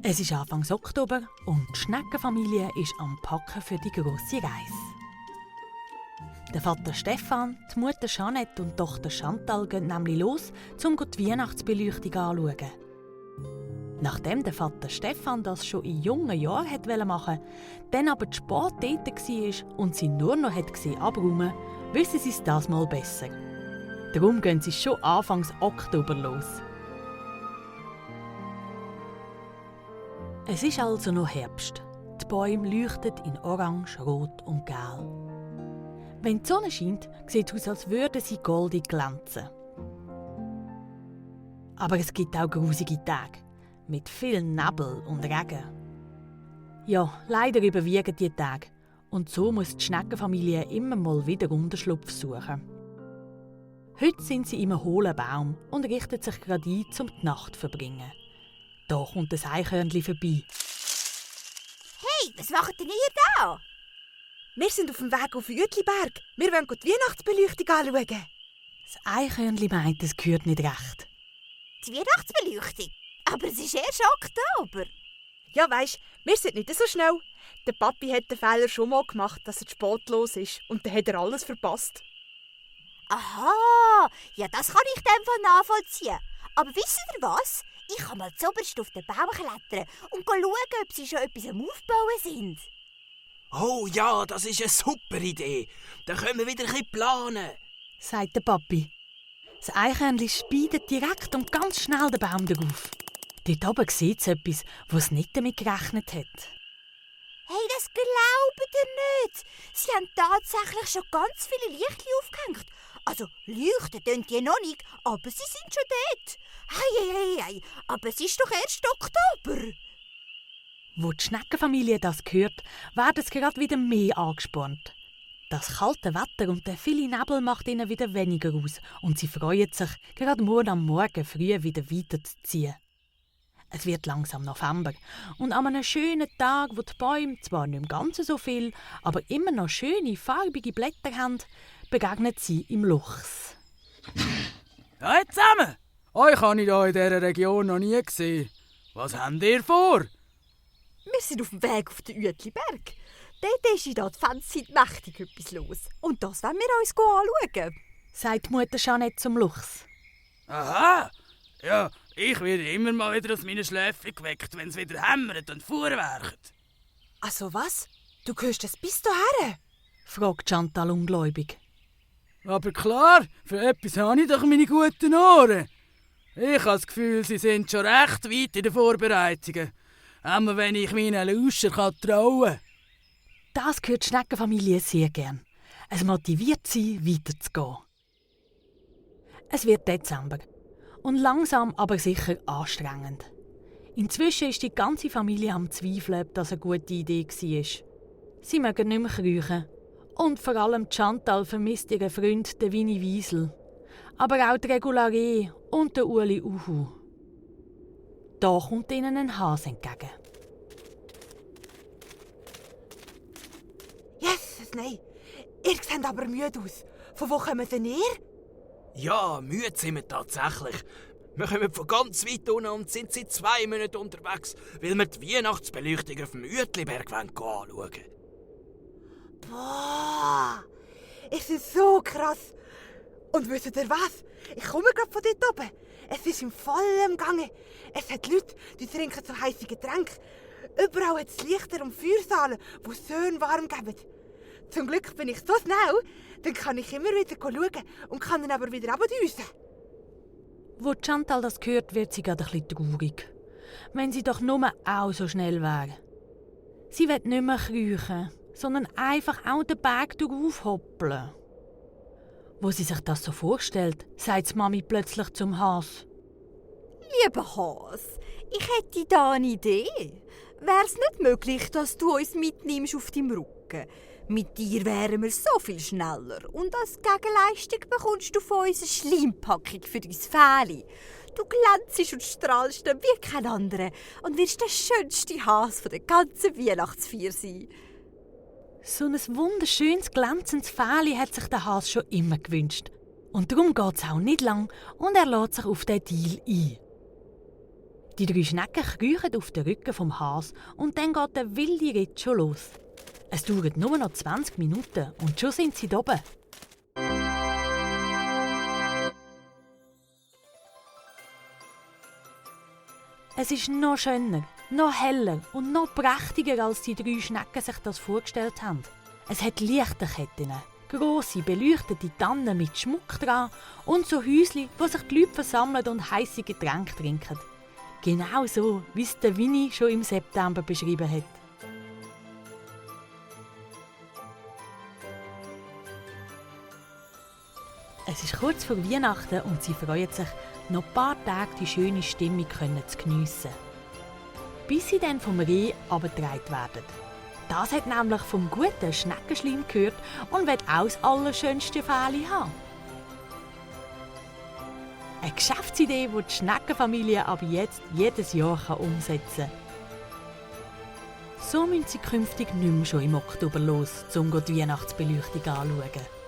Es ist Anfang Oktober und die Schneckenfamilie ist am Packen für die grosse Reise. Der Vater Stefan, die Mutter Jeanette und die Tochter Chantal gehen nämlich los, um die Weihnachtsbeleuchtung anzuschauen. Nachdem der Vater Stefan das schon in jungen Jahren machen wollte, dann aber zu spät dort war und sie nur noch abräumen wollte, wissen sie es das mal besser. Darum gehen sie schon Anfang Oktober los. Es ist also noch Herbst. Die Bäume leuchten in Orange, Rot und Gelb. Wenn die Sonne scheint, sieht es aus, als würden sie goldig glänzen. Aber es gibt auch grusige Tage, mit viel Nebel und Regen. Ja, leider überwiegen die Tage. Und so muss die Schneckenfamilie immer mal wieder Unterschlupf suchen. Heute sind sie in einem hohlen Baum und richten sich gerade ein, um die Nacht zu verbringen. Da kommt ein Eichhörnchen vorbei. Hey, was macht denn ihr da? Wir sind auf dem Weg auf den Uetliberg. Wir wollen die Weihnachtsbeleuchtung anschauen. Das Eichhörnchen meint, es gehört nicht recht. Die Weihnachtsbeleuchtung? Aber es ist erst Oktober. Ja, weisst, wir sind nicht so schnell. Der Papi hat den Fehler schon mal gemacht, dass er zu spät los ist. Und dann hat er alles verpasst. Aha, ja, das kann ich in dem Fall nachvollziehen. Aber wisst ihr was? Ich kann mal zuoberst auf den Baum klettern und schauen, ob sie schon etwas am Aufbauen sind. Oh ja, das ist eine super Idee. Dann können wir wieder ein bisschen planen, sagt der Papi. Das Eichhörnchen speidet direkt und ganz schnell den Baum darauf. Dort oben sieht es etwas, was es nicht damit gerechnet hat. Hey, das glaubt ihr nicht! Sie haben tatsächlich schon ganz viele Lichtchen aufgehängt. Also, leuchten tun die noch nicht, aber sie sind schon dort. Hey, aber es ist doch erst Oktober. Wo die Schneckenfamilie das hört, werden sie gerade wieder mehr angespornt. Das kalte Wetter und der viele Nebel macht ihnen wieder weniger aus und sie freuen sich, gerade morgen am Morgen früh wieder weiterzuziehen. Es wird langsam November und an einem schönen Tag, wo die Bäume zwar nicht mehr ganz so viel, aber immer noch schöne, farbige Blätter haben, begegnen sie im Luchs. Hey zusammen! Euch habe ich hier in dieser Region noch nie gesehen. Was habt ihr vor? Wir sind auf dem Weg auf den Uetliberg. Dort ist in der Adventszeit mächtig etwas los. Und das wollen wir uns anschauen, sagt die Mutter Jeanette zum Luchs. Aha! Ja, ich werde immer mal wieder aus meinen Schläfen geweckt, wenn es wieder hämmert und fuhrwerkt. Also was? Du hörst es bis dahin? Fragt Chantal ungläubig. Aber klar, für etwas habe ich doch meine guten Ohren. Ich habe das Gefühl, sie sind schon recht weit in den Vorbereitungen. Immer wenn ich meinen Lauscher trauen kann. Das hört die Schneckenfamilie sehr gern. Es motiviert sie, weiterzugehen. Es wird Dezember. Und langsam, aber sicher anstrengend. Inzwischen ist die ganze Familie am Zweifeln, ob das eine gute Idee war. Sie mögen nicht mehr kriechen. Und vor allem Chantal vermisst ihren Freund, den Winnie Wiesel. Aber auch die Regularé und den Uli Uhu. Da kommt ihnen ein Hase entgegen. Yes, nein. Ihr seht aber müde aus. Von wo kommt denn ihr? Ja, müde sind wir tatsächlich. Wir kommen von ganz weit unten und sind seit 2 Monaten unterwegs, weil wir die Weihnachtsbeleuchtung auf dem Uetliberg anschauen wollen. Boah, es ist so krass. Und wisst ihr was? Ich komme gerade von dort oben. Es ist im vollen Gange. Es hat Leute, die trinken so heisse Getränke. Überall hat es Lichter und Feuersaalen, die schön warm geben. Zum Glück bin ich so schnell, dann kann ich immer wieder schauen und kann dann aber wieder runterdüsen. Wo Chantal das hört, wird sie gerade ein bisschen traurig. Wenn sie doch nur auch so schnell wäre. Sie will nicht mehr kriechen, sondern einfach auch den Berg hoppeln. Wo sie sich das so vorstellt, sagt die Mami plötzlich zum Has. Lieber Has, ich hätte da eine Idee. Wär's nicht möglich, dass du uns mitnimmst auf deinem Rücken? Mit dir wären wir so viel schneller und als Gegenleistung bekommst du von uns eine Schleimpackung für dein Fähli. Du glänzest und strahlst dann wie kein anderer und wirst der schönste Has von der ganzen Weihnachtsfeier sein. So ein wunderschönes, glänzendes Fähli hat sich der Has schon immer gewünscht. Und darum geht es auch nicht lang und er lässt sich auf den Deal ein. Die 3 Schnecken kriechen auf den Rücken vom Hase und dann geht der wilde Ritt schon los. Es dauert nur noch 20 Minuten und schon sind sie oben. Es ist noch schöner, noch heller und noch prächtiger, als die 3 Schnecken sich das vorgestellt haben. Es hat Lichterketten, grosse, beleuchtete Tannen mit Schmuck dran und so Häuschen, wo sich die Leute versammeln und heisse Getränke trinken. Genau so, wie es der Winnie schon im September beschrieben hat. Es ist kurz vor Weihnachten und sie freuen sich, noch ein paar Tage die schöne Stimmung zu geniessen. Bis sie dann vom Reh abgetragen werden. Das hat nämlich vom guten Schneckenschleim gehört und will auch das allerschönste Fähli haben. Eine Geschäftsidee, die die Schneckenfamilie ab jetzt jedes Jahr umsetzen kann. So müssen sie künftig nicht mehr schon im Oktober los, um die Weihnachtsbeleuchtung anzuschauen.